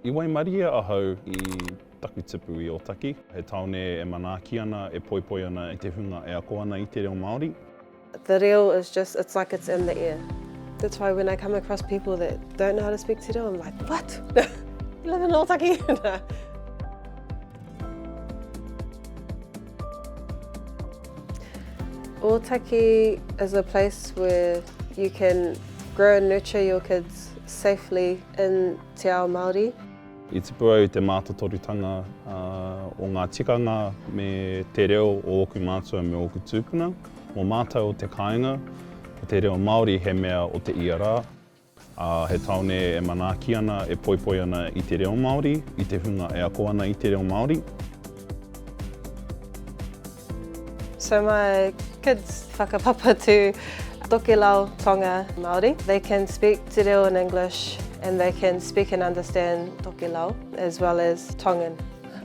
I waimarie ahau i taku tipu i Ōtaki, he tāone e manaaki ana, e poipoi ana i te hunga e ako ana i te reo Māori. The reo is just, it's like it's in the air. That's why when I come across people that don't know how to speak te reo, I'm like, what? You live in Ōtaki? Ōtaki is a place where you can grow and nurture your kids safely in te ao Māori. I tipu au i te mātotorutanga o ngā tikanga me te reo o ōku mātua me ōku tūpuna. Mō mātou o te kāinga, ko te reo Māori he mea o te ia rā, ā, he tāone e manaaki ana, e poipoi ana i te reo Māori, i te hunga e ako ana i te reo Māori. So my kids whakapapa to Tokelau, Tonga, Māori. They can speak te reo in English and they can speak and understand Tokelau as well as Tongan.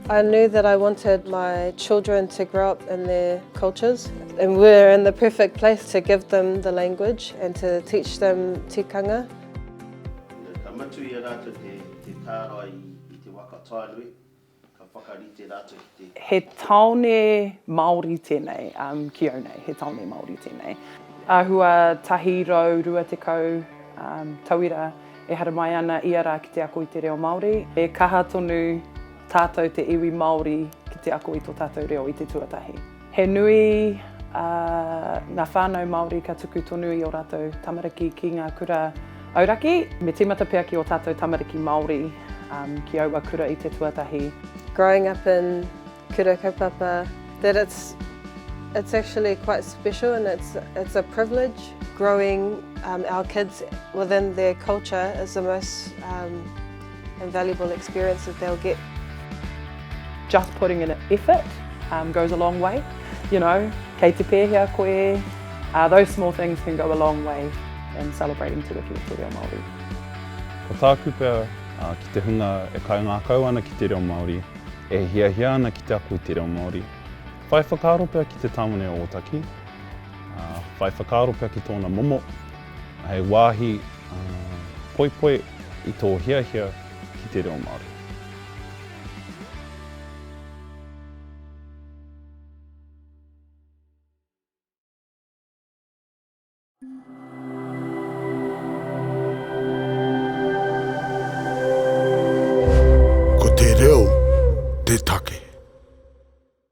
I knew that I wanted my children to grow up in their cultures and we're in the perfect place to give them the language and to teach them tikanga. Ka mutu i a rātou te tārai i te waka Tainui. Ka whakarite rātou ki te. He tāone Māori tēnei, ki au nei, he tāone Māori tēnei. Āhua 120 tauira e haramai ana ia rā ki te ako i te reo Māori. E kaha tonu tātou te iwi Māori ki te ako i tō tātou reo i te tuatahi. He nui ngā whānau Māori ka tuku tonu i ō rātou tamariki ki ngā kura auraki. Me tīmata pea ki ō tātou tamariki Māori ki aua kura i te tuatahi. Growing up in kura kaupapa, that it's it's actually quite special and it's it's a privilege. Growing um, our kids within their culture is the most um, invaluable experience that they'll get. Just putting in effort um, goes a long way, you know, kei te pēhea koe, uh, those small things can go a long way in celebrating Te Wiki o Te Reo Māori. Ko tāku pea uh, ki te hunga e kaingākau ana ki te reo Māori, e hiahia ana ki te ako i te reo Māori, whai whakaaro pea ki te tāone o Ōtaki, uh, whai whakaaro pea ki tōna momo, hei wāhi uh, poipoi i tō hiahia ki te reo Māori.